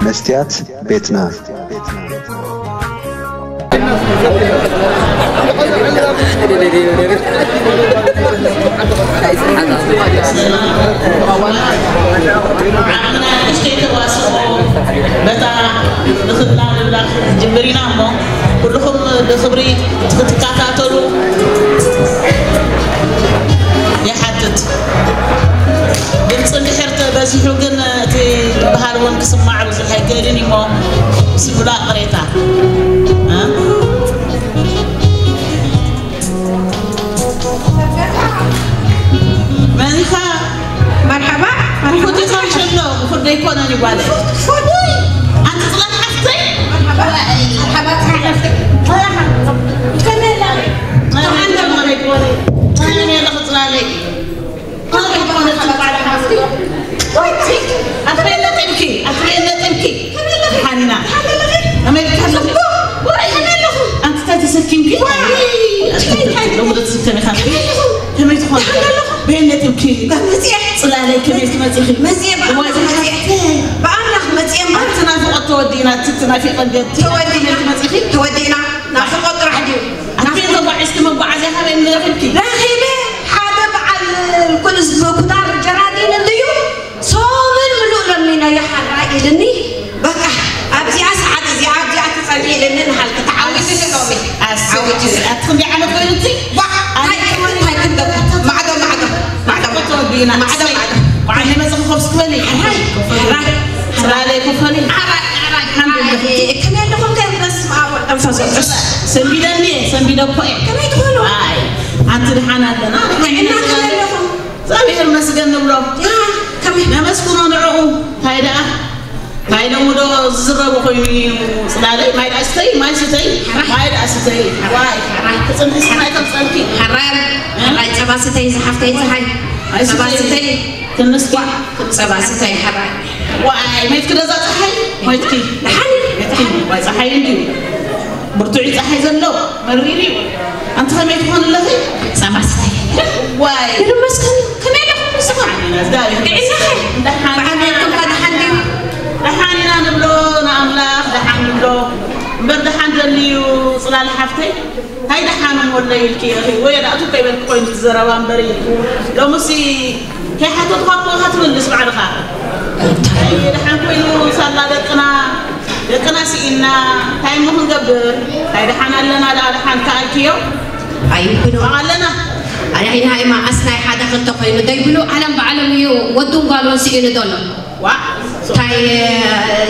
መስትያት ቤትና። ንእሽተይ ተዋስኦ በታ ንኽብላ ንብላ ክንጅምር ኢና እሞ፣ ኩልኹም ብኽብሪ ክትከታተሉ ይሓትት። ድምፂ እንድሕር ተበዚሑ ግን እቲ ዝበሃል እውን ክስማዕ ብዙሕ ኣይክእልን እሞ፣ ስብላ ቅሬታ። እ? መን ኢኻ? መርሓባ። ፉድ ኢኻ እንሸሎ፣ ፉድ ኣይኮነን ይባለ። ፉድ፣ ፉድ። ኣንቲ ጽላት ሓፍተይ? መርሓባ። መርሓባ፣ ጽላት ሓፍተይ። ከመይ ኣላ? ከመይ ኣላ? ከመይ ኣላ ጽላለይ? ኣትበይና ጢምኪ፣ ኣትበይና ጢምኪ። ሓና፣ ኣሜሪካ ኣለኹ። ኣንቲ እንታይ ተሰኪምኪ? ሎሚ ዶ ትስከሚ ኢኻ? ከመይ ትኾን? በየነ ጢምኪ? ጽላለይ ከመይ ትመጺኺ? እዋይ፣ ብኣምላኽ መጺኤ እምበር። ኣንቲ ናፍቖት ተወዲእና፣ እቲ ናፊቐ እንዴት? ተወዲእና። ከመይ ትመጺኺ? ተወዲእና። ናፍቖት ጥራሕ ድዩ? ኣቲ ተጓዒዝኪ መጓዓዝያ ካበይ ረኺብኪ? ረኺበ ሓደ በዓል ኩንስ ብኩዳር ጀራዲን እንድዩ ሶምን ምሉእ ለሚነዮ ሓራ ኢልኒ። በቃ ኣብዚኣ ሰዓት እዚኣ ኣብዚኣ ትጸንሒ ኢልኒ ንሃልኪ ተዓዊትኒ ሎሚ። ኣሰይ። ዓዊትኒ። ኣቲ ክንደይ ዓመት ኮይኑ እቲ? ዋ፣ እንታይ ክብል፣ እንታይ ክንገብር? ማዕዶ፣ ማዕዶ፣ ማዕዶ፣ ማዕዶ፣ ተወዲእና። ማዕዶ፣ ማዕዶ። በዓል ናይ መጽኺ ኮፍ እስክበሊ። ሕራይ፣ ሕራይ። ስራለይ ኮፈሊ። ሕራይ፣ ሕራይ፣ ሕራይ። ከመይ ኣለኹም? ከ በስመ ኣብ ወወልድ ወመንፈስ ቅዱስ። ሰንቢደኒ፣ ሰንቢደ እኮ እየ። ከመይ ትኾኑ? ኣይ፣ ኣንቲ ደሓን ኣለና። ጥዕና ከመይ ኣለኹም? እግዚኣብሔር ይመስገን ንብሎ። ያ፣ ከመይ? ነመስግኖ ንዕኡ። እንታይ ደኣ? እንታይ ኢሎም ዶ ዝዝረቡ ኮይኑ እዩ? ጽላለይ፣ ማይ ደኣ ስተይ፣ ማይ ስተይ፣ ማይ ደኣ ስተይ። ዋይ፣ ክጽንሕስ ማይ ከም ጸንኪ። ሕራይ፣ ሕራይ፣ ጸባ ስተይ፣ ዝሓፍተይ፣ ዝሓይ። ማይ ጸባ ስተይ። ስተይ። ክንስቲ። ዋ፣ ጸባ ስተይ፣ ሕራይ። ዋይ፣ መይትኪ ዶ እዛ ጸሓይ? መይትኪ። ደሓን እዩ። መይትኪ። ዋይ፣ ጸሓይ እንድዩ። ብርቱዕ ጸሓይ ዘሎ፣ መሪር እዩ። ኣንቲ ከመይ ትኾን ኣለኺ? ጸባ ስተይ። ዋይ። ይመስገን። ከመይ ኣለኹም ንስኹም? ጥዕናኸ? ደሓን። በዓል ቤትኩም ከ ደሓን ድዩ? ደሓን ኢና ንብሎ ንኣምላኽ፣ ደሓን ንብሎ። እምበር ደሓን ደልዩ ጽላል ሓፍተይ። እንታይ ደሓን እሞ ኣለይ ኢልኪ ኢኺ? ወይ ኣዳእቱ ከይበልኩ ኮይኑ እቲ ዘረባ እምበሪ። ሎምሲ ከይሓተትኳ እኮ ኢኻ ትምልስ ባዕልኻ። እንታይ ደሓን ኮይኑ ሳላ ደቅና፣ ደቅና ስኢና፣ እንታይ እሞ ክንገብር? እንታይ ደሓን ኣለና ደኣ ደሓን ከኣልክዮ? ኣይብሎ። ኣለና። ኣይ፣ ናይ መዓስ ናይ ሓደ ክልተ ኮይኑ ደይብሉ ዓለም ብዓለም እዩ ወዱን ጓሉን ስኢኑ ዘሎ። ዋ፣ እንታይ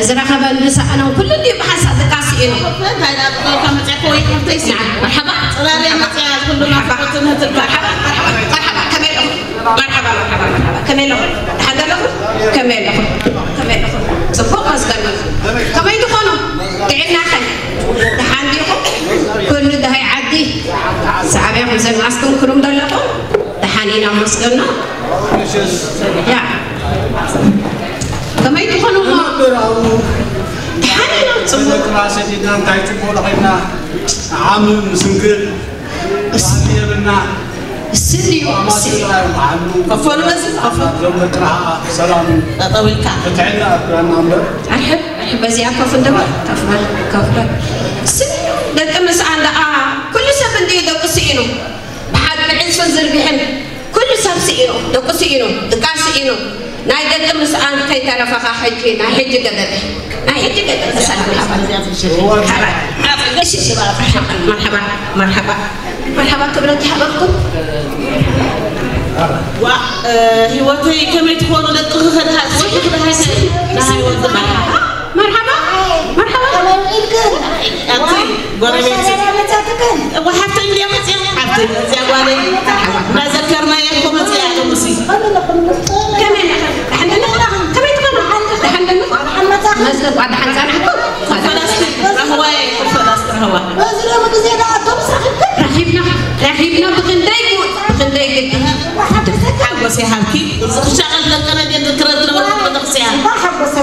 ዝረኸበን ዝሰኣነን ኩሉ እንድዩ ብሓንሳእ ድቃስ ስኢኑ። እንታይ ደኣ ጥቕልካ መፅያ ከወይ ሓፍተይ ሲ። መርሓባ። ፅላለይ መፅያ ኩሉ ናፍቆትን ህትልካ። መርሓባ፣ መርሓባ፣ መርሓባ፣ ከመይ ኣለኹም? መርሓባ፣ መርሓባ፣ መርሓባ፣ ከመይ ኣለኹም? ደሓን ዶ ኣለኹም? ከመይ ኣለኹም? ከመይ ኣለኹም? ጽቡቕ መስገን። ከመይ ትኾኑ? ጥዕናኸ? ደሓን ዲኹም? ኩሉ ደሃይ ዓዲ? ሰዓብያኹም ዘልማስኩም ክሩም ዶ ኣለኹም? ደሓን ኢና መስገኖ። ያ። ከመይ ትኾኑ እሞ? ነበር ኣብኡ ደሓን ኢና፣ ጽቡቕ። ነበር ሰዲድና እንታይ ጽቡቕ ለኸድና። ዓሚ ምስንክል። እስ-፣ የብልና። እስንድዩ፣ እስ-፣ ኣማስላ ይውዓሉ። ከፈሉ በዚ፣ ከፈሉ። ዞም ጥራሓ ሰላም። ጠጠው ኢልካ። ብትዕና ኣፍራና እምበር። ኣርሕብ፣ ኣርሕብ በዚኣ ኮፍ እንደበል፣ ኮፍ በል፣ ኮፍ በል። እስንድዩ፣ ደቂ ምስኣን ደኣ ኩሉ ሰብ እንድዩ ደቁ ስኢኑ። ብሓድ ብዕጽፍን ዝርግሕን ኩሉ ሰብ ስኢኑ፣ ደቁ ስኢኑ፣ ድቃ ስኢኑ። ናይ ደቂ ምስኣን ከይተረፈኻ ሕጂ፣ ናይ ሕጂ ገበነ። ናይ ሕጂ ገበነ ሰላም ሃባ። ሓባይ። እሺ፣ እሺ፣ መርሓባ፣ መርሓባ፣ መርሓባ። መርሓባ ክብረት ይሃበኩም። ዋ፣ እ፣ ህይወተይ ከመይ ትኾኑ ደቅኺ ከድሃ፣ ወዲ ክድሃ፣ ደሃ ህይወት መርሓባ፣ መርሓባ፣ መርሓባ። ከመይ ውዒልክን? ኣቲ፣ ጎረቤት። ሰላም መጻእክን? እዋ፣ ሓፍተይ እንድያ መጽያ፣ ሓፍተይ መጽያ ጓለይ። እንዳዘከርናያ እኮ መጽያ እያ፣ ሎምሲ። ከመይ ኣለኻ? ደሓን ደለኻ? ከመይ ትኾና? ደሓን ደለኻ? መዝገብ ኳ ደሓን ጸናሕኩም? ኮፈላስቲ፣ ራህዋይ፣ ኮፈላስቲ፣ ራህዋ። በዚ ሎሚ ግዜ ደኣ ኣቶም ረኺብክን? ረኺብና፣ ረኺብና ብኽንደይ ጉ-፣ ብኽንደይ ግዲ። ሓጎስ ይሃብኪ። እዚ ክሻቐል ለቀነ ግን ክረድ ነበርኩ ቤተክርስትያን።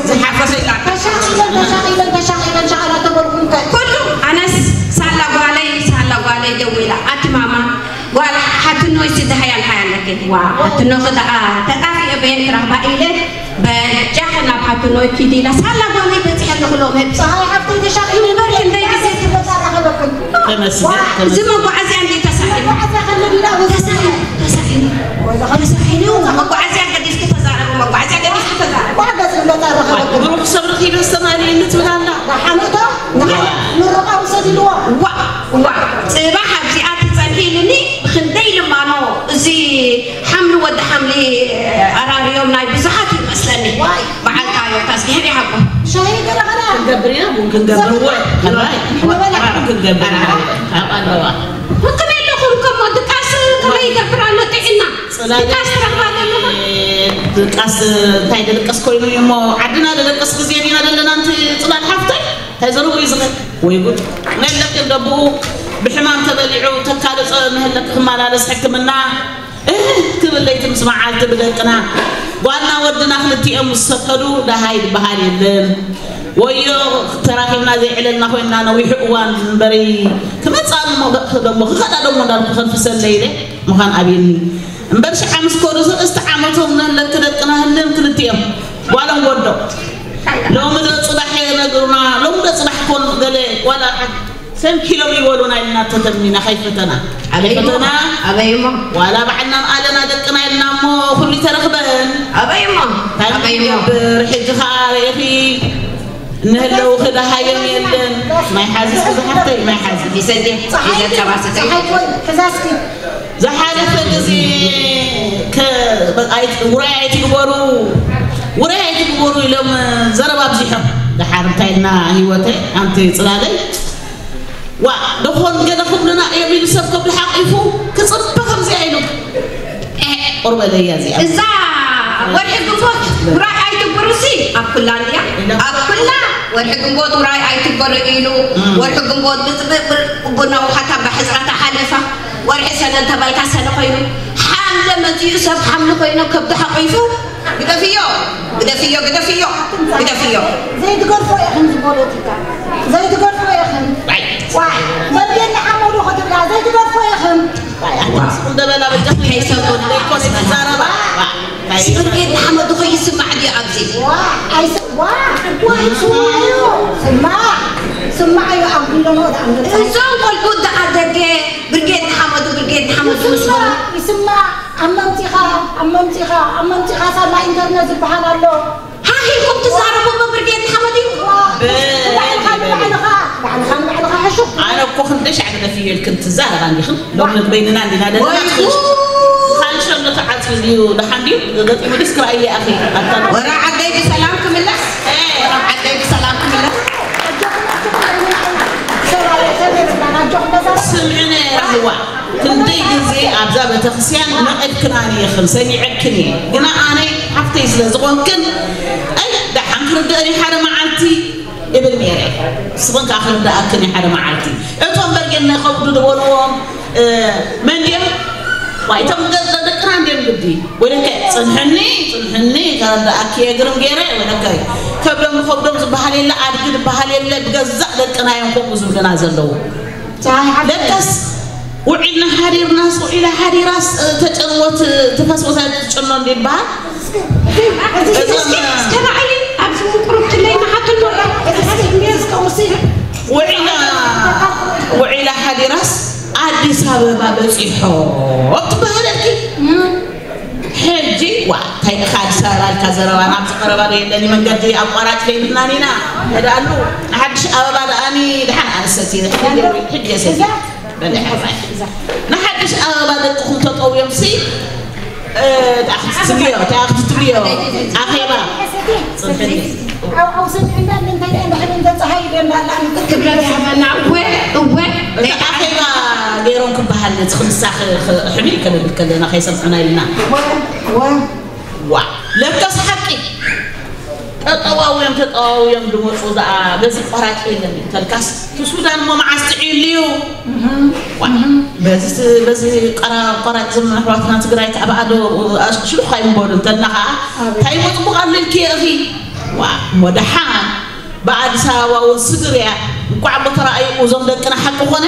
ዝሓፈሰ ኢላ። ተሻቒለን፣ ተሻቒለን፣ ተሻቒለን ሻቐላ ተበልኩ እንተ። ኩሉ ኣነስ ሳላ ጓለይ፣ ሳላ ጓለይ ደዊላ፣ ኣቲ ማማ፣ ጓል ሓትኖይ ስድሃያ እንታይ ኣለኪ? ዋ፣ ሓትኖኺ ደኣ ተጣፊኤ በየን ክረኽባ ኢለ፣ በጃኺ ናብ ኣትኖ ኪዲላ ሳላ ጓመይ በጽሐ ንኽሎ መብጽ ፀሓይ ሓፍተይ ተሻቒሉ እምበር ክንደይ ግዜ ተመጣጣኸለኩም ተመስገን እዚ መጓዓዝያ እንዴ ተሳኢሉ ተሳኢሉ ተሳኢሉ ተሳኢሉ መጓዓዝያ ገዲፍኪ ተዛረቡ መጓዓዝያ ገዲፍኪ ተዛረቡ ብሩክ ሰብ ረኺበ ዝተማልእኒ ትብል ኣላ ሓመቶ ምርቃ ውሰድልዋ ዋ ዋ ጽባሕ ኣብዚኣ ትጸንሒ ኢሉኒ ብክንደይ ልማኖ እዚ ሓምሊ ወዲ ሓምሊ ኣራርዮም ናይ ብዙሓት ይመስለኒ በዓል ካዮታስ ድሕሪ ሓቁ ሻሂ ገለኸላ ክንገብር ኢና ቡን ክንገብር እወ ሕራይ ሕራይ ክንገብር ኢና ኣብ ኣለዋ ከመይ ኣለኹም ከሞ ድቃስ ከመይ ይገብር ኣሎ ጥዕና ድቃስ ትረኽባ ዘለኹም ድቃስ እንታይ ደደቀስ ኮይኑ እዩ እሞ ዓድና ደደቀስ ግዜ ዲና ዘለና ንቲ ፅላል ሓፍተይ እንታይ ዘረቡ እዩ ዝኽእል ወይ ጉድ ነለክ ደብኡ ብሕማም ተበሊዑ ተካልፀ ንህለክ ክመላለስ ሕክምና ክብል ለይቲ ምስ መዓልቲ ብደቅና ጓልና ወድና ክልቲኦም ምስ ሰከዱ ደሃይ ዝበሃል የለን። ወዮ ተራኺብና ዘይዕለልና ኮይንና ነዊሑ እዋን እምበሪ ክመፅኣሉ እሞ ክኸዳ ደሞ እንዳልኩ ከንፍሰለይ ኢለ ምዃን ኣብየኒ እምበር ሽዓ ምስ ከዱ ሰለስተ ዓመቶም ነለክ ደቅና ህልም ክልቲኦም ጓሎም ወዶ ሎሚ ዶ ፅባሕ የነግሩና ሎሚ ዶ ፅባሕ ኮን ገለ ዋላ ሰንኪሎም ይበሉና ኢልና ተተምኒና ከይፈተና ኣበይሞ ኣበይሞ ዋላ ባዕልና ኣለና ደቅና ኢልና እሞ ኩሉ ተረኽበን ኣበይሞ ኣበይሞ ግብር ሕጂ ኸዓ ርኢኺ እንህለው ክደሃዮም የለን ማይ ሓዚ ዝሓፍተይ ማይ ሓዚ ሒዘ ጸባሰተይ ሕዛስኪ ዝሓለፈ ግዜ ውራይ ኣይትግበሩ ውራይ ኣይትግበሩ ኢሎም ዘረባ ኣብዚሖም። ደሓር እንታይ ኢልና ህይወተይ ኣንቲ ፅላለይ ዋ ደኾን ገለ ክብሉና እዮም ኢሉ ሰብ ከብዱ ሓቂፉ ክፅበ ከምዚኣ ኢሉ ቁርበለያ እዚኣ እዛ ወርሒ ግንቦት ውራይ ኣይትግበሩሲ ኣብ ኩላ እንድያ ኣብ ኩላ ወርሒ ግንቦት ውራይ ኣይትግበሩ ኢሉ ወርሒ ግንቦት ብፅብቅ ቡና ውሓታ ብሕፅረታ ሓሊፋ ወርሒ ሰነ እንተበልካ ሰነ ኮይኑ ሓምለ መፂኡ ሰብ ሓምሊ ኮይኖም ከብዲ ሓቂፉ ግደፍዮ ግደፍዮ ግደፍዮ ግደፍዮ ዘይትገድፎ ኢኽን ዝፖለቲካ ዘይትገድፎ ኢኽን ዋይ መርጌ ንሓመዱ ክትብላ ዘይትገድፎ ኢኽን እንደበላ በጃ ከይሰምዑ ዘይኮነ ዝዛረባ ስብርጌት ንሓመዱ ከይስማዕ ድዩ ኣብዚ ስማዕ እዩ ኣብ ጉንደኖ እዞም ቆልዑ ደኣ ደገ ብርጌድ ንሓመዱ ብርጌድ ንሓመዱ ምስ በሉ ይስማዕ ኣብ መምፂኻ ኣብ መምፂኻ ኣብ መምፂኻ ሳላ ኢንተርነት ዝበሃል ኣሎ ሃህ ኢልኩም ትዛረቡ እሞ ብርጌድ ንሓመዱ እዩ ባዕልኻ ንባዕልኻ ባዕልኻ ንባዕልኻ ሕሹ ኣነ እኮ ክንደይ ሻዕ ግደፍዮ ኢልክን ትዛረባ እንዲኽን ሎሚ በይንና እንዲና ዘለና ትኽእል ካልሸም ንተዓፅዩ ድዩ ደሓን ድዩ ገጢሙ ድስ ክረኣየ ኣኺ ኣታ ወረ ዓደይ ብሰላም ክምለስ ወረ ዓደይ ብሰላም ክምለስ ስምዕነ ራህዋ ክንደይ ግዜ ኣብዛ ቤተክርስትያን ነቒፍክናኒ ኢኽን ሰሚዐክን እየ ግና ኣነ ሓፍተይ ስለ ዝኾንክን ኣይ ደሓን ክርድእን ሓደ መዓልቲ እብል ነይረ ንስኽን ከዓ ክርድኣክን ሓደ መዓልቲ እቶም በርጌና ይኸብዱ ዝበልዎም መን ድዮም ዋይቶም ደቅና እንድዮም ግዲ ወለከ ፅንሕኒ ፅንሕኒ ከረዳእኪ የግርም ገይረ ወለከ ከብዶም ንኸብዶም ዝበሃል የለ ኣድጊ ዝበሃል የለ ብገዛእ ደቅና እዮም ከምኡ ዝብሉና ዘለዉ ለካስ ውዒልና ሓዲርናስ ውዒላ ሓዲራስ ተጨንወት ትፈስወሳ ትጨኖ እንዲ ይበሃል እስከ ራእይ ኣብዚ ምቁሩብ ትለይ ንሓትን ወራ ውዒላ ውዒላ ሓዲራስ ኣዲስ ኣበባ በፂሖ ትበሃለልኪ ሕጂ ዋ እንታይ ኢኻ ኣዲስ ኣበባ ኢልካ ዘረባ ናብዚ ቀረባ ዶ የለኒ መንገዲ ኣቋራጭ ከይብልናን ኢና ንዳኣሉ ንሓድሽ ኣበባ ደኣኒ ድሓን ኣንሰቲ ሕጂ የሰቲ በለ ሕራይ ንሓድሽ ኣበባ ደቅኹም ተጠውዮም ሲ ትብልዮ እንታይ ክትብልዮ ኣኼባ ክብረት ይሃበና እወ እወ ኣኼባ ገይሮም ክበሃል ነቲ ክንሳ ሕምይ ከነብል ከለና ከይሰምዑና ኢልና ዋ ለካስ ሓቂ ጠጠዋውዮም ተጠዋውዮም ድመፁ ደኣ በዚ ቆራጭ የለን ተልካስ ትሱዳን እሞ መዓስ ጥዕዩሉ እዩ በዚ በዚ ቆራጭ ዝም ኣሕዋትና ትግራይ ከዓ ብኣዶ ሽሉኽ ኣይምበሉ እንተልና ከዓ እንታይ እሞ ፅቡቕ ኣሎ ኢልክዮ እኺ ዋ እሞ ደሓን ብኣዲስ ኣበባ እውን ስግር እያ እንኳዕ ብተራእዩ እዞም ደቅና ሓቂ ኮነ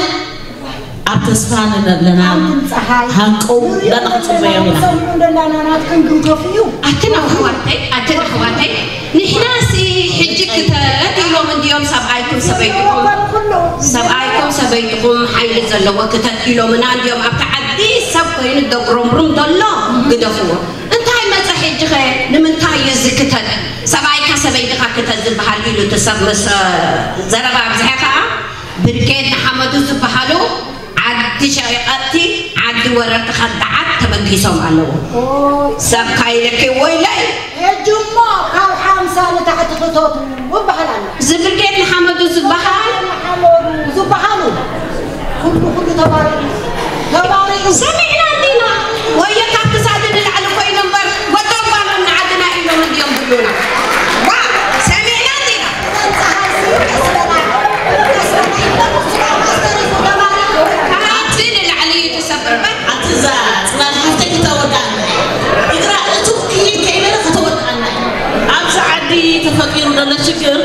ኣብ ተስፋ ኣለና ሓንትን ፀሓይ ሃንቀው እንዳና ክፅበዮም ኢና ሰምዑ እንደላና ናትክን ክንከፍ እዩ ኣትን ኣሕዋተይ ኣትን ኣሕዋተይ ንሕና ሰብኣይኩም ሰበይትኹም ሓይሊ ዘለዎ ክተት ኢሎምና እንዲዮም። ኣብቲ ዓዲ ሰብ ኮይኑ ደጉረምሩም ዘሎ ግደፍዎ። እንታይ መፀ ሕጂ ኸ? ንምንታይ እዩ እዚ ክተት? ሰብኣይካ ሰበይትኻ ክተት ዝበሃል ኢሉ እቲ ሰብ ምስ ዘረባ ኣብዝሐ ከዓ ብርጌድ ንሓመዱ ዝበሃሉ ዓዲ ሸሪቐቲ ዓዲ ወረርቲ ከዳዓት ተበጊሶም ኣለዉ። ሰብካ ኢለኪ ወይለይ። ሕጂ እሞ ካብ ሓምሳ ንታሕቲ ክተቱ ይበሃል ኣሎ። እዚ ብርጌድ ንሓመዱ ዝበሃል ሓመዱ ዝበሃሉ ኩሉ ኩሉ ተባሪሩ ተባሪሩ ሰሚዕና እንዲና። ወዮ ካብ ክሳዲ ንላዕሊ ኮይኑ እምበር ወዶም ጓሎም ንዓድና ኢሎም እንዲዮም ዝብሉና። ዋ ሰሚዕና እንዲና። ካብቲ ንላዕሊ እዩ ተሰብርበት። ኣቲ እዛ ጽላል ሓፍተይ ከተወድኣና እያ። እግራ እቱ ክይድ ከይበለ ከተወድኣና እያ። ኣብዚ ዓዲ ተፈጢሩ ዘሎ ሽግር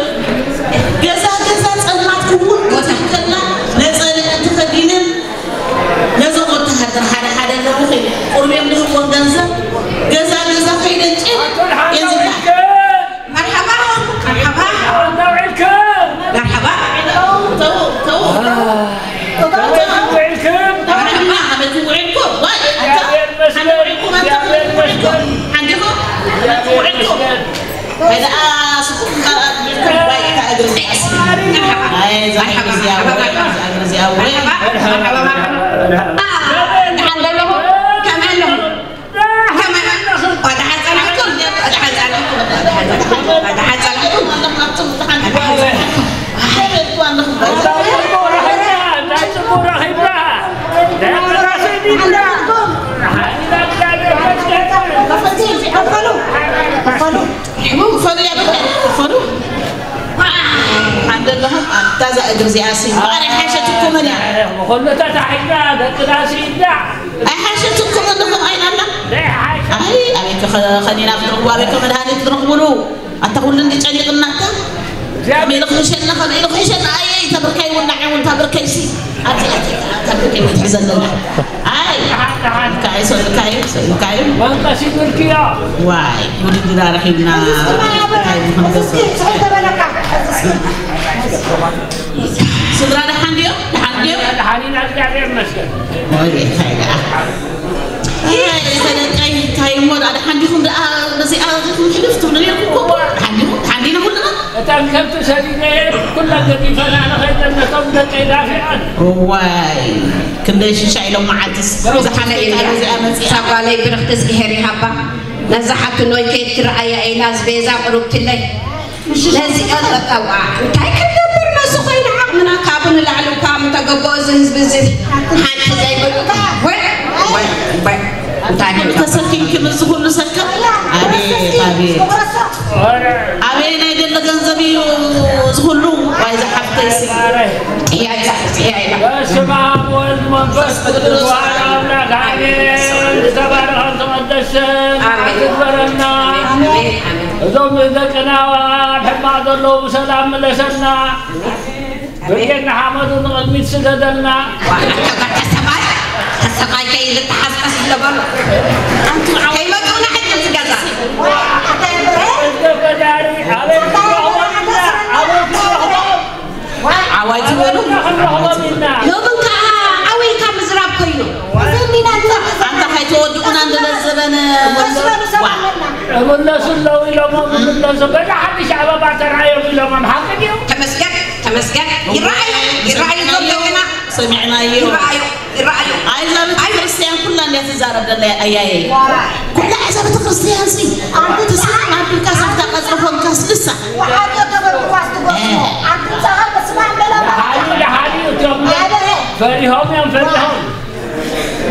ገዛ ገዛ ጸልማት ክውን ክትብል ከላ ነጸልአን ተኸዲነን ነዞም ወተሃደር ሓደ ሓደ ኣለዉ ኸይደ ቁርቤም ድህቦን ገንዘብ ገዛ ገዛ ከይደን ጭን የዝላ መርሓባ መርሓባ መርሓባ ተው ተው መርሓባ ኣመት ውዒልኩም ዋይ ኣታ ኣመት ውዒልኩም ኣታ ሓንዲኹም ኣመት ውዒልኩም ከይዳ ስኹም ባይታ እግሪ መርሓባ መርሓባ መርሓባ መርሓባ መርሓባ ደሓን ዘለኹም ከመይ ኣለኹም ኣንደለኹም ኣንታ እዛ እግሪ እዚኣ ሲ ማሪ ሓሸትኩምን እያ ኩሉ ተታሒዝና ደቅና ሲዳ ኣይሓሸትኩም ኣለኹም ኣይናና ዘይሓሸ ኣይ ኣበይ ከ- ከኒና ክትረኽቡ ኣበይ ከ መድሃኒት ክትረኽቡሉ ኣታ ኩሉ እንዲ ጨኒቕናታ ከመይ ኢሉ ክሕሸና ከመይ ኢሉ ክሕሸና ኣየይ ተብርከይ እውን ንዓይ እውን ተብርከይ ሲ ኣብዚኣ ተብርከይ ክትሕዘለና ኣይ ካይ ሰልካይ ሰልካይ መንቀሲ ብርክዮ ዋይ ውድድር ኣረኺብና እንታይ ምኽንገብር ስድራ ደሓን ድዮም ደሓን ድዮም ሓኒና እግዚኣብሔር ይመስገን ወይ እንታይ ደኣ ተለቀይ እንታይ እሞ ደኣ ደሓን ዲኹም ደኣ በዚኣ ዚኹም ሕልፍ ትብሉ ነርኩም እኮ ደሓን ዲኹም ደሓን ዲና ኩልና እተን ከብቲ ሰዲደ ኩለን ገዲፈን ኣነ ኸይደን ነቶም ደቀይ ዳፊዐን እዋይ ክንደይ ሽሻ ኢሎም መዓልትስ ዝሓነ እዚኣ መፂኣ ሳጓለይ ብርኽቲ እግዚኣብሔር ይሃባ ነዛ ሓትኖይ ከይድ ክረኣያ ኢላ ዝበዛ ቅሩብትለይ ነዚኣ በቃ ዋ እንታይ ክንገብር መስ ኮይና ዓቕምና ካብኡ ንላዕሊ እኳ ምተገበኦ እዚ ህዝቢ እዚ ሓንቲ ዘይብሉ ወይ ወይ ወይ እንታይ ክንገብር ተሰኪምኪ ምዚ ኩሉ ሰከም ኣቤት ኣቤት ኣበየናይ ዘሎ ገንዘብ እዩ እዚ ኩሉ ዋይ ዝሓፍተይሲ ጥያይ ጥያይ በስመ አብ ወወልድ መንፈስ ቅዱስ ዋሕድ አምላክ አሜን። ዝተባረኸን ዝተቐደሰን መዓልቲ ግበረልና። እዞም ደቅና ኣብ ሕማቕ ዘለዉ ብሰላም ምለሰልና። ብርጌድ ንሓመዱ ንቕድሚት ስደደልና። ተሰባይ ተሰባይ ከይልተሓዝቀስ ዝለበሉ ከይመጡና ሕጂ ዝገዛ እዝገ ፈዳሪ ኣበይ ትረኽቦም ኢልና ኣበይ ትረኽቦም ዓዋይ ዝበሉ ኣበይ ትረኽቦም ኢልና ሎምን ከዓ ዓው ኢልካ ምዝራብ ኮይኑ ኣንታ ከይተወድኡና እንደለዘበነ እምለሱ ኣለዉ ኢሎሞም እምለሱ በዛ ሓድሽ ኣበባ ተራእዮም ኢሎሞም ሓቂ ድዩ ተመስገን ተመስገን ይረኣዩ ይረኣዩ ዞም ደቅና ሰሚዕናዮ ይረኣዩ ይረኣዩ ኣይ እዛ ቤተክርስትያን ኩላ እንድያ ትዛረብ ዘላ ኣያየ ኩላ እዛ ቤተክርስትያን ሲ ትስማዕ ኣቢልካ ሳፍታ ቀፅሪ ኮንካ ስልሳ ደሓኒ ደሓኒ እዮም ፈሪሆም እዮም ፈሪሆም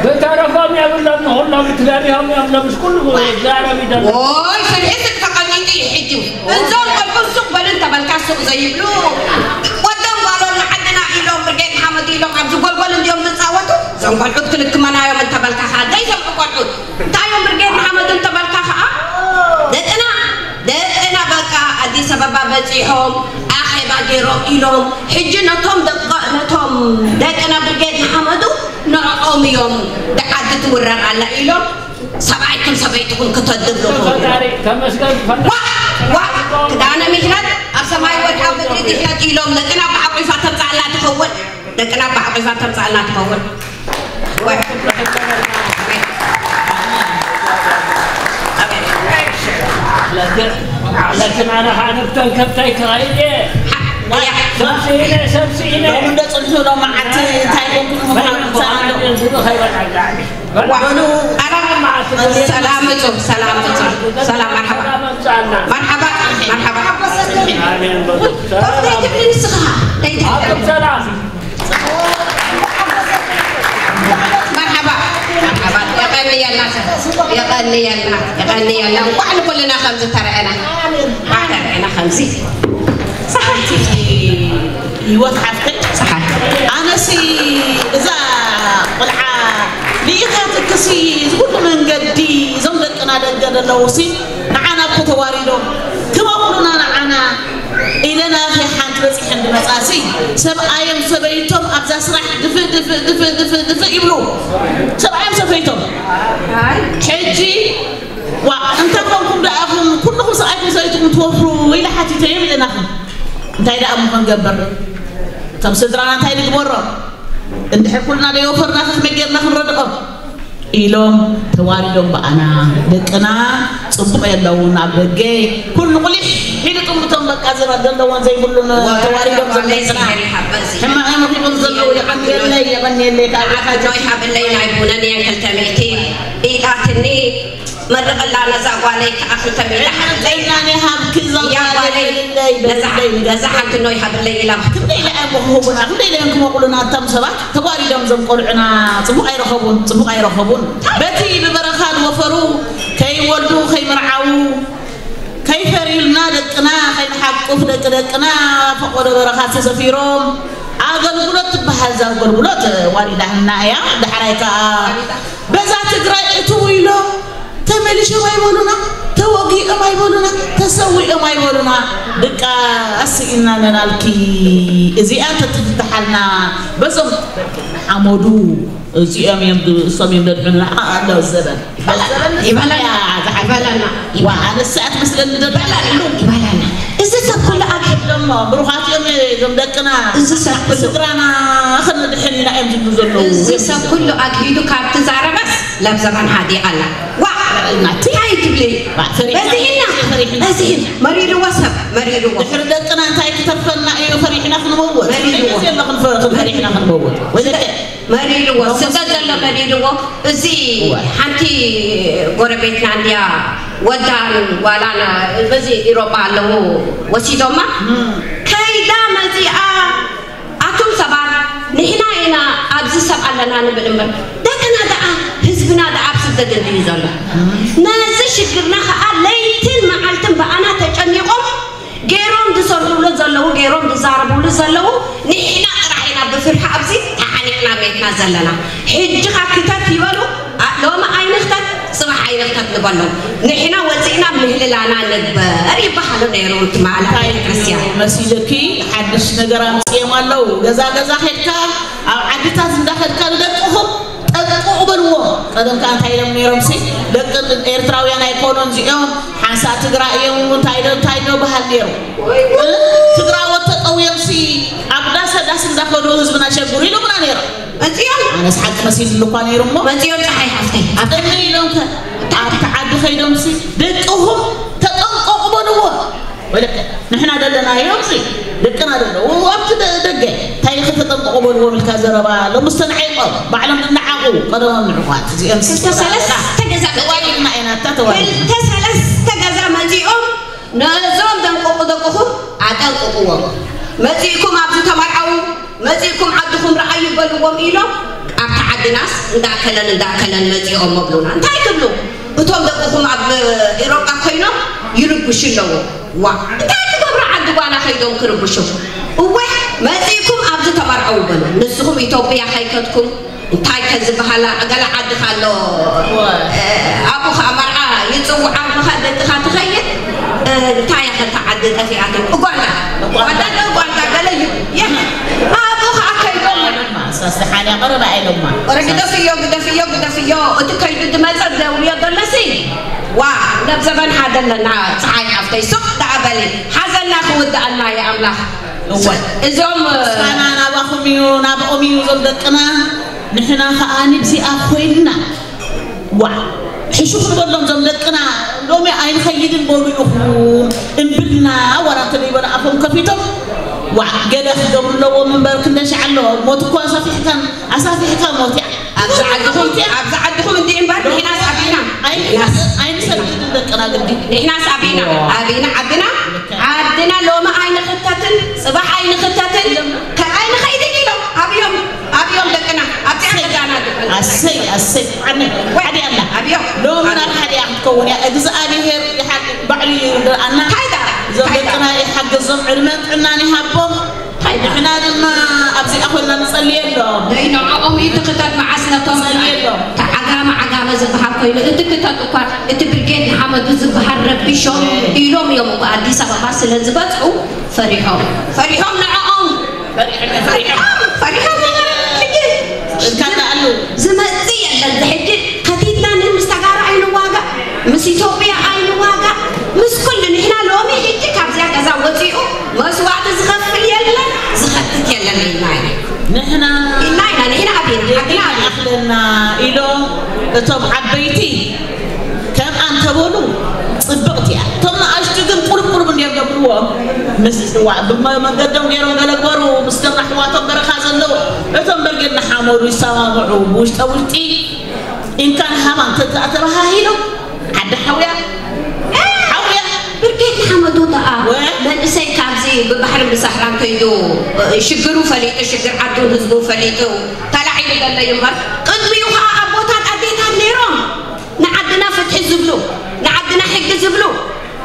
ብተረፎም የብሎም ንኹሎም ትደርዮም እዮም ሎምስ ኩሉ ዛረብ ይደሎ ኦይ ፍርሒ ስቅ ተቐኒጡ እዩ ሕጂ እዞም ቆልዑ ሱቕ በሉ እንተበልካ ሱቕ ዘይብሉ ወዶም ጓሎም ንዓድና ኢሎም ብርጌድ ሓመዱ ኢሎም ኣብዚ ጎልጎል እንዲዮም ዝፃወቱ እዞም ቆልዑት ክልክመናዮም እንተበልካ ከዓ ዘይሰምዑ ቆልዑት እንታይ እዮም ብርጌድ ንሓመዱ እንተበልካ ከዓ ደቅና ደቅና በቃ ኣዲስ ኣበባ በፂሖም ኣኼባ ገይሮም ኢሎም ሕጂ ነቶም ደቂ ነቶም ደቅና ብርጌድ ንሓመዱ ንዕኦም እዮም ደዓዲ ትውረር ኣላ ኢሎም ሰብኣይኩም ሰበይትኩም ክተድብልኹም ፈጣሪ ተመስገን ፈጣሪ ዋ ዋ ክዳነ ምሕረት ኣብ ሰማይ ወድዓ ምድሪ ድሕነት ኢሎም ደቅና ብዓቑፋ ተምፃእልና ትኸውን። ደቅና ብዓቑፋ ተምፃእልና ትኸውን። ወይ። ለክን ለክን ኣነ ከዓ ንብተን ከብተይ ክኸይድ እየ። ሰብስኢነ ሰብስኢነ ሎሚ እንደ ፅንሑ ሎመዓልቲ እንታይ ኮንኩም ምዃኑ ምሳና ኣሎ። በሉ ሰላም እፁ ሰላም እፁ ሰላም መርሓባ መርሓባ መርሓባ ኣሜን በሉ። እንታይ ትብሊ ንስኻ እንታይ ትብሊ ሰላም መርሓባ መርሓባ የቐንየልና ሰብ የቐንየልና የቐንየልና እንኳዕ ንኩልና ከምዚ ተረአና እንኳዕ ተረአና ከምዚ ሓንቲ ህይወት ሓፍተይ ፀሓይ ኣነሲ እዛ ቆልዓ ርኢኻትክሲ እዚ ኩሉ መንገዲ እዞም ደቅና ደገ ዘለውሲ ንዓና እኮ ተዋሪዶም ክመቕሉና ንዓና ኢለናኺ ሓንቲ በፂሐን ድመፃሲ ሰብኣዮም ሰበይቶም ኣብዛ ስራሕ ድፍእ ድፍእ ድፍእ ድፍእ ድፍእ ይብሉ ሰብኣዮም ሰበይቶም ሕጂ ዋ እንታይ ኮንኩም ደኣኹም ኩልኹም ሰብኣይኩም ሰበይትኩም ትወፍሩ ኢለ ሓቲተዮም ኢለናኺ እንታይ ደኣ እሞ ክንገብር እቶም ስድራና እንታይ ንግበሮም እንድሕር ኩልና ደይወፈርና ከመይ ጌርና ክንረድኦም ኢሎም ተዋሪዶም ብኣና ደቅና ፅቡቕ የለውን ኣብ ደገ ኩሉ ቁሊሕ ኢሉ ጥምቶም በቃ ዘለዎን ዘይብሉን ተዋሪዶም ዘለቅና ሕማቕ እዮም ረኺቦም ዘለዉ የቐንየለይ የቐንየለይ ካብ ሓበለይ ናይ ቡነን እየን ክልተ ሚእቲ ኢላትኒ መርቕላ ነዛ ጓለይ ከዓ ክልተ ሚእቲ ሓፍተይ ጥዕናን ይሃብኪ እዛ እያ ጓለይ ጓለይ ነዛ ሓንቲ ኖ ይሃብለይ ኢላ ክንደይ ኢላ እዮም ክህቡና ክንደይ ኢላ እዮም ክመቕሉና እቶም ሰባት ተጓሪዶም እዞም ቆልዑና ፅቡቕ ኣይረኸቡን ፅቡቕ ኣይረኸቡን በቲ ብበረኻ ዝወፈሩ ከይወልዱ ከይምርዓዉ ከይፈርዩልና ደቅና ከይንሓቁፍ ደቂ ደቅና ፈቆዶ በረኻ ተሰፊሮም ኣገልግሎት ትበሃል እዛ ኣገልግሎት ዋሪዳህና እያ ዳሕራይ ከዓ በዛ ትግራይ እትው ኢሎም ተመሊሾም ኣይበሉና ተወጊኦም ኣይበሉና ተሰዊኦም ኣይበሉና ድቃስ ኢልና ነናልኪ እዚኣ ተትፍትሓልና በዞም ሓመዱ እዚኦም እዮም እሶም እዮም ደድሕኑና ኣሎ ዘበን ይበላና ይበላና ዋ ኣነስ ኣትመስለኒ ደበላ ይበላና እዚ ሰብ ኩሉ ኣክ ደሞ ብሩኻት እዮም እዞም ደቅና እዚ ሰብ ኩሉ ስድራና ክንድሕን ኢና እዮም ዝብሉ ዘለዉ እዚ ሰብ ኩሉ ኣግሂዱ ካብ ትዛረበስ ለብዘባን ሃዲኣ ኣላ ዋ ናቲ እንታይ ትብሊ ፈሪሕና በዚህና ፈሪሕና በዚህን መሪርዎ ሰብ መሪርዎ ድሕሪ ደቅና እንታይ ክተርፈና እዩ ፈሪሕና ክንመውት መሪርዎ። የለ ክንፈ- ፈሪሕና ክንመውት ወይ ደቂ መሪርዎ ስደት ዘሎ መሪርዎ እዚ ሓንቲ ጎረቤትና እንድያ ወዳን ጓላን በዚ ኢሮጳ ኣለዉ ወሲዶማ ከይዳ መዚኣ ኣቱም ሰባት ንሕና ኢና ኣብዚ ሰብ ኣለና ንብል እምበር ደቅና ደኣ ህዝብና ደኣ ኣብ ስደት እንድዩ ዘሎ ነዚ ሽግርና ከዓ ለይትን መዓልትን ብኣና ተጨኒቖም ገይሮም ዝሰርሑሉ ዘለዉ ገይሮም ዝዛረቡሉ ዘለዉ ንሕና ጥራሕ ኢና ብፍርሒ ኣብዚ ተሓኒቕና ሜትና ዘለና ሕጂ ካ ክተት ይበሉ ኣ- ሎሚ ኣይንኽተት ጽባሕ ኣይንኽተት ንበሎም ንሕና ወፂእና ምህልላና ንግበር ይበሃሉ ነይሩ ትማላ ቤተክርስትያን መሲልኪ ሓድሽ ነገር ኣምፅኦም ኣለዉ ገዛ ገዛ ከድካ ኣብ ዓድታት እንዳኸድካ ንደቅኹም ጠንቅቑ በልዎ ቀደም ከዓ እንታይ ኢሎም ነይሮም ሲ ደቂ ኤርትራውያን ኣይኮኑን እዚኦም ሓንሳ ትግራይ እዮም እንታይ ዶ እንታይ ዶ በሃል ነይሩ ትግራዎት ተጠውዮም ሲ ኣብ ዳሰ ዳስ እንዳኸዱ ህዝብና ሸጉሩ ኢሎምና ነይሮም መፂኦም ኣነስ ሓቂ መሲሉ እኳ ነይሩ እሞ መፂኦም ፀሓይ ሓፍተይ ኣብ ጥኒ ኢሎም ከ ኣብቲ ዓዲ ከይዶም ሲ ደቅኹም ተጠንቀቑ በልዎ ወለከ ንሕና ደለናዮ ሲ ደቅና ደለዉ ኣብቲ ደ- ደገ እንታይ ኢኺ ተጠንቀቑ በልዎም ኢልካ ዘረባ ሎምስ ተናዒቖም ባዕሎም ዝነዓቑ ቀደሞም ንዕቋት እዚኦም ሲ ክልተ ሰለስተ ገዛ እዋይ ኢልና ኢና እታ ተዋሂድና ክልተ ሰለስተ ገዛ መፂኦም ነዞም ዘንቀቑ ደቅኹም ኣጠንቅቕዎም መፂእኩም ኣብዚ ተመርዓዉ መፂእኩም ዓድኹም ረኣዩ በልዎም ኢሎም ኣብቲ ዓድናስ እንዳከለን እንዳከለን መፂኦም መብሉና እንታይ ትብሉ እቶም ደቅኹም ኣብ ኤሮጳ ኮይኖም ይርብሹ ኣለዉ ዋ እንታይ ክገብሩ ዓዲ ጓና ከይዶም ክርብሹ እወ መፂእኩም ኣብዚ ተመርዓዉ በሉ ንስኹም ኢትዮጵያ ከይከድኩም እንታይ ከዝበሃላ ገለ ዓድኻ ኣሎ ኣብኡ ከዓ መርዓ ይፅውዓ ምኻ ደቅኻ ትኸይድ እንታይ እያ ከታ ዓዲ ጠፊኣትም ጓንዳ ጓንዳ ጓንዳ ገለ እዩ የ ኣብኡ ከዓ ከይዶም ሳስሓንያ ቀረባ ኢሎማ ረ ግደፍዮ ግደፍዮ ግደፍዮ እቲ ከይዱ ዝመፀ ዘውርዮ ዘለሲ ዋ ነብ ዘበን ሓደለና ፀሓይ ሓፍተይ ሱቕ ደኣ በሊ ሓዘና ክው ወዳኣልና የኣምላኽ። እወ። እዞም ምስጋና ናባኹም እዩ፣ ናብኦም እዩ። እዞም ደቅና ንሕና ከዓ ንብዚኣ ኮይንና። ዋ ሕሹኽ ንበሎም። እዞም ደቅና ሎሚ ኣይንኸይድን በሉ ኢኹም እምብልና፣ ዋላ እንተደይበሉ ኣፎም ከፊቶም። ዋ ገለ ክገብሩ ኣለዎም እምበር፣ ክንደሻዕ ኣለዎም። ሞት እኳ ኣሳፊሕካን ኣሳፊሕካ ሞት እያ። ኣብዚ ዓድኹም ኣብዚ ዓድኹም እንዲዕ እምበር ንሕናስ ኣቢና ንሕናስ ኣይንሰድድን ደቅና ግዲ። ንሕናስ ኣቢና ኣቢና ዓድና ዓድና ሎሚ ኣይንኽተትን ጽባሕ ኣይንኽተትን ከ ኣይንኸይድን ኢሎም ኣብዮም ኣብዮም ደቅና ኣብዚኣ ገዛና ደቅና ኣሰይ ኣሰይ ዓነ ሓደ ኣላ ኣብዮም ሎሚ ናብ ሓደ ክትከውን እያ። እግዚኣብሔር ይሓ- ባዕሉ ይርኣና። እንታይ ደኣ? እዞም እንታይ ደኣ? ደቅና ይሓግዞም ዕድመን ጥዕናን ይሃቦም። እንታይ ደኣ? ንሕና ድማ ኣብዚኣ ኮይና ንጸልየሎም። ናይ ንዕኦም እዩ እቲ ክተት መዓስ ነቶም ንጸልየሎም። እቲ ዓጋመ ዓጋመ ዝበሃል ኮይኑ እቲ ክተት እኳ እቲ ብርጌድ ንሓመዱ ዝበሃል ረቢሾም ኢሎም እዮም እኮ ኣዲስ ኣበባ ስለ ዝበጽሑ ፈሪሖም ፈሪሖም ንዕኦም ፈሪሖም ፈሪሖም ፈሪሖም ሕጂ ኢልካ ኣለዉ። ዝመጽእ የለን ሕጂ ከቲትና ንህን ምስ ተጋሩ ኣይንዋጋእ ምስ ኢትዮጵያ ኣይንዋጋእ ምስ ኩሉ ንሕና ሎሚ ሕጂ ካብዚኣ ገዛ ወፂኡ መስዋእቲ ዝኸፍል የለን ዝኸትት የለን ኢልና ኢና ንሕና ኢልና ኢና ንሕና ኣቤና ሓግና ኣቤና ኣኽለና ኢሎም እቶም ዓበይቲ ከምኣ እንተበሉ ፅብቕቲ እያ። እቶም ንኣሽቱ ግን ቁርብ ቁርብ እንድዮም ገብርዎ። ምስ ዋ ብመንገዶም ገይሮም ገለ ግበሩ። ምስቶም ኣሕዋቶም በረኻ ዘለዉ እቶም በርጌድ ንሓመዱ ይሰማምዑ። ብውሽጠ ውሽጢ ኢንካን ሃባን ተተባሃሂሎም ዓዲ ሓውያ ሓውያ ብርጌድ ንሓመዱ ደኣ ወ- መንእሰይ ካብዚ ብባሕርን ብሳሕራን ከይዱ ሽግሩ ፈሊጡ ሽግር ዓዱን ህዝቡን ፈሊጡ ተላዒሉ ዘሎ እዩ እምበር ቅድሚኡ ከዓ ኣቦታት ኣዴታት ነይሮም ንዓድና ፍትሒ ዝብሉ ንዓድና ሕጊ ዝብሉ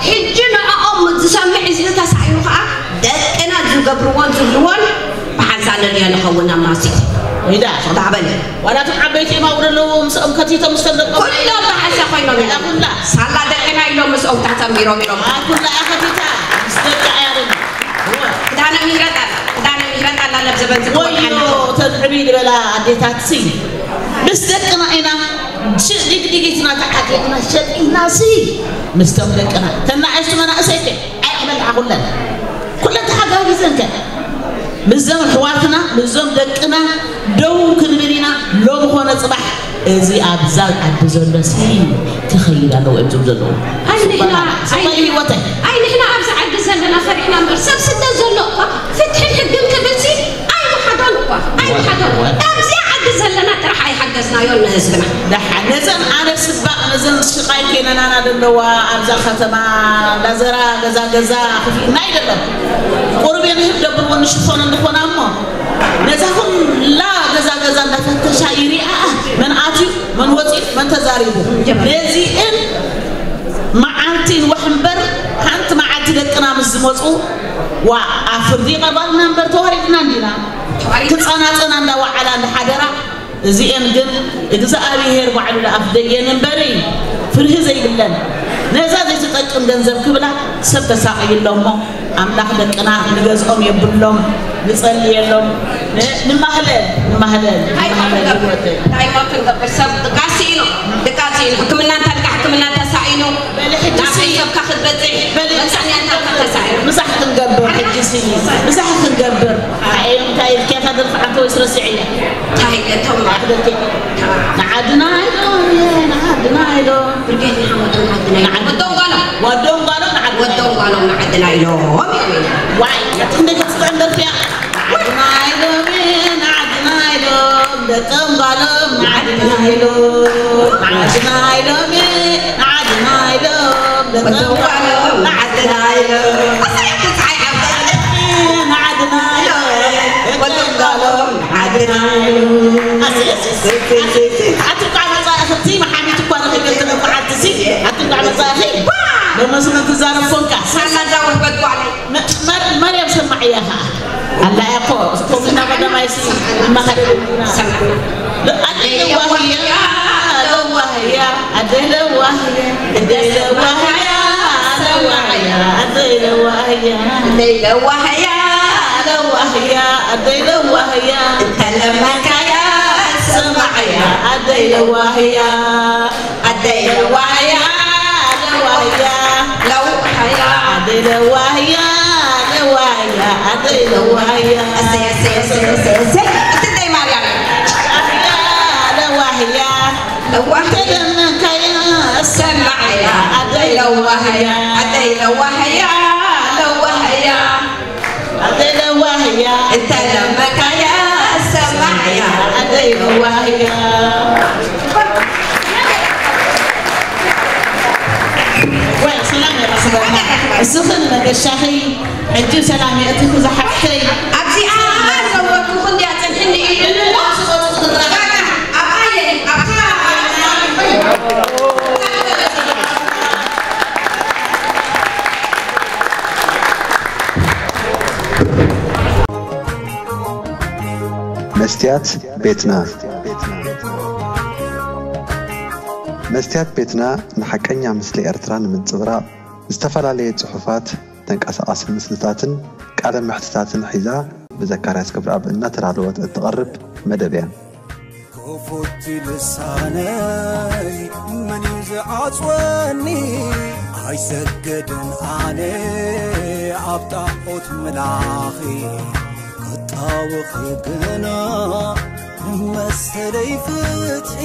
ሕጂ ንዕኦም ዝሰምዕ ህዝቢ ተሳኢኑ ከዓ ደቅና ዝገብርዎን ዝብልዎን ብሓንሳእ ንሪኦ ንኸውን ኣብ ማሲት ኢዳ ታዕበል ዋላ እቶም ዓበይቲ እዮም ኣብኡ ዘለዉ ምስኦም ከቲቶም ምስ ተደቆም ኩሎም ብሓንሳ ኮይኖም ኢና ኩላ ሳላ ደቅና ኢሎም ምስኦም ተተንቢሮም ኢሎም ኩላ እያ ከቲታ ምስ ደቃ እያ ደላ ክዳነ ምህረት ኣላ ክዳነ ምህረት ኣላ ለብ ዘበን ዝኮን ወዮ ሓና ተን ዕብይ ዝበላ ኣዴታት ሲ ምስ ደቅና ኢና ሽእ ድግድጊትና ተዓጢቕና ሸጢናሲ ምስቶም ደቅና ተናእሽቱ መናእሰይ ከ ኣይሕበልዓ ኩለን ኩለን ተሓጋጊዘን ከ ምስዞም ኣሕዋትና ምስዞም ደቅና ደው ክንብል ኢና ሎም ኾነ ፅባሕ እዚ ኣብዛ ዓዲ ዘሎ ሲ ክኸይድ ኣለዎ እዮም ዝብሉ ዘለዉ ኣይ ንሕና ኣይ ስቕበል ህይወተይ ኣይ ንሕና ኣብዚ ዓዲ ዘለና ፈሪሕና እምበር ሰብ ስደት ዘሎ እኳ ፍትሕን ሕግን ክብል ሲ ኣይወሓዶን እኳ ኣይወሓዶን ኣብዚኣ ዓዲ ዘለና ጥራሕ ኣይሓገዝናዮን ንህዝብና ደሓን ነዘን ኣነ ስባቕ ነዘን ሽቓይ ከይነናና ዘለዋ ኣብዛ ከተማ እንዳዘራ ገዛ ገዛ ክፍልና ይደለም ቁርብ የንህብ ደብርዎ ንሽፎን እንድኾና እሞ ነዛ ኩላ ገዛ ገዛ እንዳፈተሻ ይሪኣ መን ኣትዩ መን ወፂኡ መን ተዛሪቡ ነዚእን መዓልቲ ንዋሕ እምበር ሓንቲ መዓልቲ ደቅና ምስ ዝመፁ ዋ ኣብ ፍርዲ ይቐርባልና እምበር ተዋሪድና እንዲና ክፀናፀና እንዳወዓላ እንዳሓደራ እዚኤን ግን እግዚኣብሄር ባዕሉ ደኣፍ ደየን እምበሪ ፍርሂ ዘይብለን ነዛ ዘይትጠቅም ገንዘብ ክብላ ሰብ ተሳቕዩ ኣሎ እሞ ኣምላኽ ደቅና ንገዝኦም የብሎም ንጸልየሎም ንማህለል ንማህለል ንማህለል ይወተ እንታይ ማ ክንገብር ሰብ ድቃሲ ኢሉ ድቃሲ ኢሉ ሕክምና እንተልካ ሕክምና ተሳኢሉ በሊ ሕጂ ናብ ሲ- ቤተሰብካ ክትበፅሕ በሊ መፅዕኛ እንተልካ ተሳኢሉ ምሳሕ ክንገብር ሕጂ ሲ ምሳሕ ክንገብር እንታይ ኢልካ ኢልካ ደርፊ ዓንተ ወይስ ረሲዐያ እንታይ እቶም ኣሕደርኪ ንዓድና ኢሎም ንዓድና ኢሎም ብርጌድ ንሓመዶም ንዓድና ኢሎም ወዶም ጓሎም ወዶም ጓሎም ንዓድና ወዶም ጓሎም ንዓድና ኢሎም እዮም ኢሎም ዋይ እቲ ክንደይ ክትጥዕም ደርፊ እያ ንዓድና ኢሎም ንዓድና ኢሎም ደቆም ጓሎም ንዓድና ኢሎም ንዓድና ኢሎም ንዓድና ኢሎም ደቆም ጓሎም ንዓድና ኢሎም ንዓድና ኢሎም ደቆም ጓሎም ንዓድና ኢሎም ኣቲ እንኳዕ መጻእኽቲ መሓሚት እኳ ረኺበ ትነብዓትሲ ኣቲ እንኳዕ መጻእኺ ሎመስነ ትዛረብ ኮንካ ሳላ ዛወሕበት ጓለይ መርያም ሰማዕያ ኸዓ ኣላ እያ እኮ ከምና ቀዳማይ ሲ ይመሃር ኣደይ ለዋህያ ለዋህያ ኣደይ ለዋህያ ኣደይ ለዋህያ ለዋህያ ኣደይ ለዋህያ ኣደይ ለዋህያ ለዋህያ ኣደይ ለዋህያ እንተለመንካያ ሰማዕያ ኣደይ ለዋህያ ኣደይ ለዋህያ ለዋህያ ለዋህያ ኣደይ ለዋህያ እንተለመንካያ ሰማዕያ ኣደይ ለዋህያ ኣደይ ለዋህያ ለዋህያ ኣደይ ለዋህያ እንተለመንካያ ሰማዕያ ኣደይ ለዋህያ። ወይ ሰላም የራስበና። እስኽን መገሻኺ ሕጂ ሰላም የእትኹ ዝሓፍተይ። ኣብዚኣ ዘወርኩ ክንድያ ጽንሕኒ ኢሉ። ኣብኣየ ኣብታ መስትያት ቤትና። መስትያት ቤትና ንሓቀኛ ምስሊ ኤርትራ ንምንጽብራቕ ዝተፈላለየ ጽሑፋት፣ ተንቀሳቓሲ ምስልታትን ቃለ መሕትታትን ሒዛ ብዘካርያስ ክብረኣብ እናተዳለወት እትቐርብ መደብ እያ። ክፉት ልሳነይ መን እዩ ዝዓጽወኒ? ኣይሰግድን ኣነ ኣብ ጣዖት ምላኺ፣ ክጣወኺ ግና መሰለይ ፍትሒ።